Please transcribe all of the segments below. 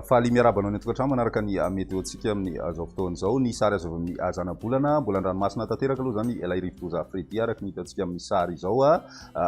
Faly miarahaba anao any an-tokantrano manaraka ny météo-ntsika amin'izao fotoana izao. Ny sary azo avy amin'ny zanabolana, mbola an-dranomasina tanteraka aloha izany ilay rivodoza Freddy araka ny hitantsika amin'ny sary izao.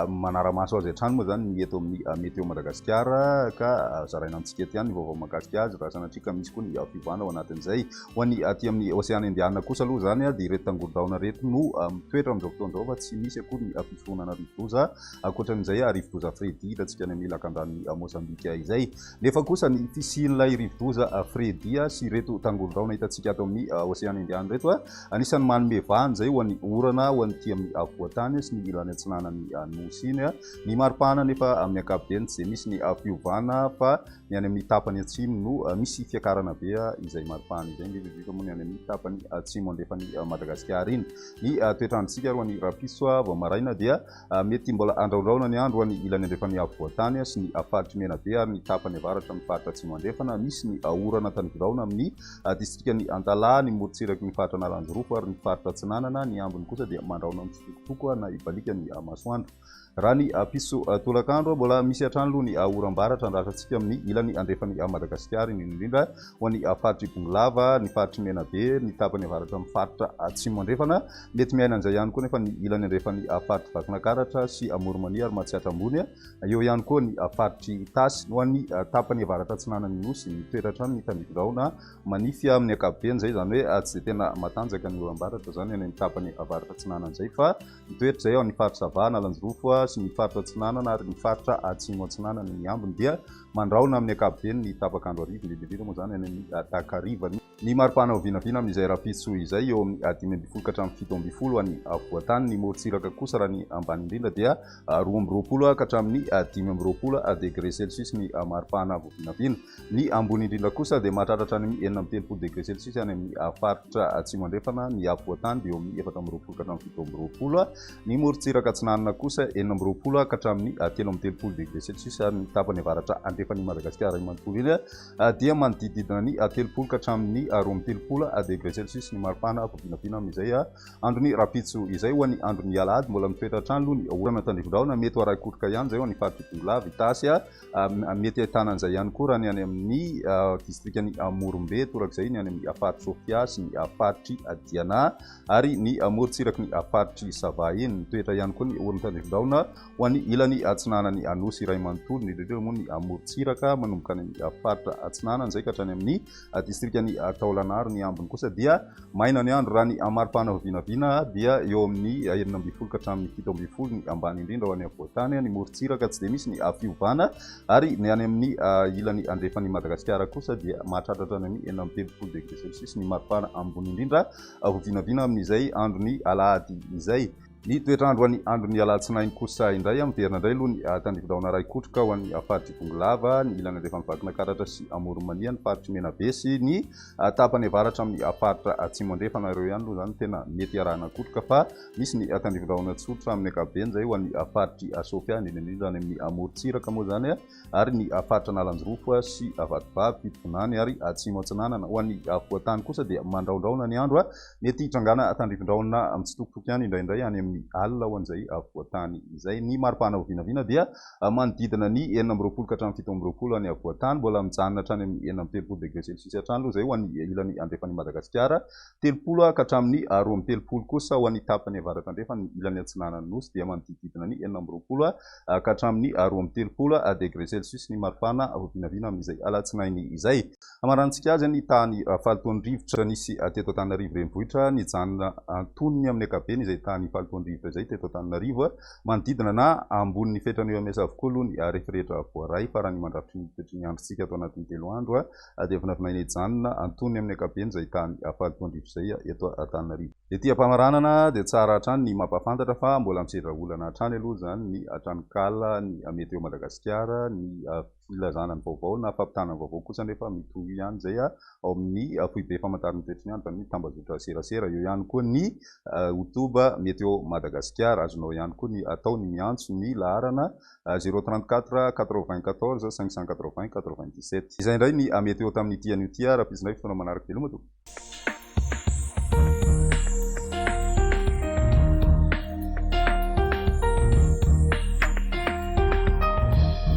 Manara-maso azy hatrany moa izany ny eto amin'ny Météo Madagasikara ka zaraina amintsika eto ihany ny vaovao mahakasika azy raha sanatria ka misy koa ny fiovana ao anatin'izay. Ho an'ny aty amin'ny Oseana Indiana kosa aloha izany dia ireto tangoron-drahona ireto no mitoetra amin'izao fotoana izao fa tsy misy akory ny fiforonana rivodoza ankoatran'izay rivodoza Freddy hitantsika any amin'ny lakandranon'i Mozambika izay. Nefa kosa ny fisian'ilay rivodoza Freddy sy ireto tangoron-drahona hitantsika ato amin'ny Oseana Indiana ireto, anisan'ny manome vahana izay ho an'ny orana ho an'ity amin'ny afovoan-tany sy ny ilany atsinanan'ny Nosy iny. Ny maripana anefa amin'ny ankapobeny tsy dia misy ny fiovana fa ny any amin'ny tapany atsimo no misy fiakarana be izay maripana izay, indrindra indrindra moa ny any amin'ny tapany atsimo andrefan'i Madagasikara iny. Ny toetr'androntsika aloha ny rahampitso vao maraina dia Mety mbola handrahondrahona ny andro any ilany andrefan'ny afovoan-tany sy ny faritr'i Menabe ary ny tapany avaratra amin'ny faritra Atsimo Andrefana. Misy ny orana tanidrahona amin'ny distrikan'i Antalaha, ny morontsiraky ny faritra Analanjirofo ary ny faritra Atsinanana. Ny ambiny kosa dia mandrahona mitsitokotoko na hibaliaka ny masoandro. Raha ny piso tolakandro, mbola misy hatrany aloha ny oram-baratra andrasantsika amin'ny ilany andrefan'i Madagasikara, indrindra indrindra ho an'ny faritr'i Bongolava, ny faritr'i Menabe, ny tapany avaratra amin'ny faritra Atsimo Andrefana. Mety miaina an'izay ihany koa nefa ny ilany andrefan'ny faritr'i Vakinankaratra sy Amoron'i-Mania ary Matsiatra Ambony. Eo ihany koa ny faritr'i Itasy. Ho an'ny tapany avaratra atsinanan'ny Nosy, mitoetra hatrany ny tandrifin-drahona manify amin'ny ankapobeny izay, izany hoe tsy dia tena matanjaka ny oram-baratra izany any amin'ny tapany avaratra atsinanana izay fa mitoetra izay ao amin'ny faritra Sava, Analanjirofo sy ny faritra Atsinanana ary ny faritra Atsimo Atsinanana. Ny ambiny dia mandrahona amin'ny ankapobeny ny tapak'andro hariva, indrindra indrindra moa izany any amin'ny takariva. Ny maripana ho vinavina amin'izay rahampitso izay eo amin'ny 15 ka hatramin'ny 17 any afovoan-tany, ny morontsiraka kosa raha ny ambany indrindra dia 22 ka hatramin'ny 25 degré celsius ny maripana vao vinavina. Ny ambony indrindra kosa dia mahatratra hatrany amin'ny 36 degré celsius any amin'ny faritra atsimo andrefana, ny afovoan-tany dia eo amin'ny 24 ka hatramin'ny 27, ny morontsiraka atsinanana kosa 26 ka hatramin'ny 33 degré celsius ary ny tapany avaratra andrefan'i Madagasikara iray manontolo iny dia manodidididina ny 30 ka hatramin'ny 32 degré celsius ny maripana vinavina amin'izay andron'ny rahampitso izay. Ho an'ny andron'ny alahady, mbola mitoetra hatrany aloha ny orana tandrifindrahona, mety ho arahi-kotroka ihany izay ho an'ny faritr'i Bongolava, Itasy, mety ahitana an'izay ihany koa raha ny any amin'ny distrikan'i Morombe, torak'izay ny any amin'ny faritr'i Sofia sy ny faritr'i Diana ary ny morontsiraky ny faritr'i Sava iny. Mitoetra ihany koa ny orana tandrifindrahona Ho an'ny ilany atsinanan'ny Anosy iray manontolo, indrindra indrindra moa ny amorontsiraka manomboka any amin'ny faritra atsinanana izay ka hatrany amin'ny distrikan'i Taolagnaro, ny ambiny kosa dia maina ny andro. Raha ny maripana vinavina dia eo amin'ny 16 ka hatramin'ny 17 ny ambany indrindra ho any afovoan-tany, ny morontsiraka tsy dia misy ny fiovana ary ny any amin'ny ilany andrefan'i Madagasikara kosa dia mahatratra hatrany amin'ny 36 degré celsius ny maripana ambony indrindra ho vinavina amin'izay andron'ny alahady izay. Ny toetr'andro any andron'ny alatsinainy kosa indray, miverina indray aloha ny tandrifindrahona iray kotroka ho an'ny faritr'i Bongolava, ny ilany andrefan'i Vakinankaratra sy Amoron'i Mania, ny faritr'i Menabe sy ny tapany avaratra amin'ny faritra Atsimo Andrefana. Ireo ihany aloha izany tena mety hiarahana kotroka fa misy ny tandrifindrahona tsotra amin'ny ankapobeny izay ho an'ny faritr'i Sofia, indrindra indrindra any amin'ny amorontsiraka moa izany ary ny faritra Analanjirofo sy Vatovavy, Fitovinany ary Atsimo Atsinanana. Ho an'ny afovoan-tany kosa dia mandrahondrahona ny andro, mety hitrangana tandrifindrahona mitsitokotoko ihany indraindray any amin'ny alina ho an'izay afovoan-tany izay. Ny maripana ho vinavina dia manodidina ny 26 ka hatramin'ny 27 any afovoan-tany, mbola mijanona hatrany amin'ny 36 degré celsius hatrany aloha izay ho an'ny ilany andrefan'i Madagasikara, 30 ka hatramin'ny 32 kosa ho an'ny tapany avaratra andrefana, ny ilany atsinanan'ny Nosy dia manodididina ny 26 ka hatramin'ny 32 degré celsius ny maripana vinavina amin'izay alatsinainy izay. Hamarantsika azy ny tahan'ny fahalotoan'ny rivotra nisy teto Antananarivo Renivohitra, nijanona antonony amin'ny ankapobeny izay tahan'ny fahalotoan'ny rivotra izay teto Antananarivo, manodidina na ambonin'ny fetran'ny OMS avokoa aloha ny refy rehetra voaray fa raha ny mandrafitry ny toetry ny androntsika ato anatin'ny telo andro dia vinavinaina hijanona antonony amin'ny ankapobeny izay tahan'ny fahalotoan-drivotra izay eto Antananarivo. Ety am-pamaranana dia tsara hatrany ny mampahafantatra fa mbola misedra olana hatrany aloha izany ny tranonkala ny Météo Madagasikara, ny filazana ny vaovao na fampitana ny vaovao kosa anefa mitohy ihany izay ao amin'ny foibe famantaran'ny toetry ny andro izany hoe tambajotra serasera. Eo ihany koa ny Youtube Météo Madagasikara. Azonao ihany koa ny atao ny miantso ny laharana 034 94 580 97. Izay indray ny Météo tamin'ity anio ity ary rahampitso indray fotoana manaraka. Veloma tompoko.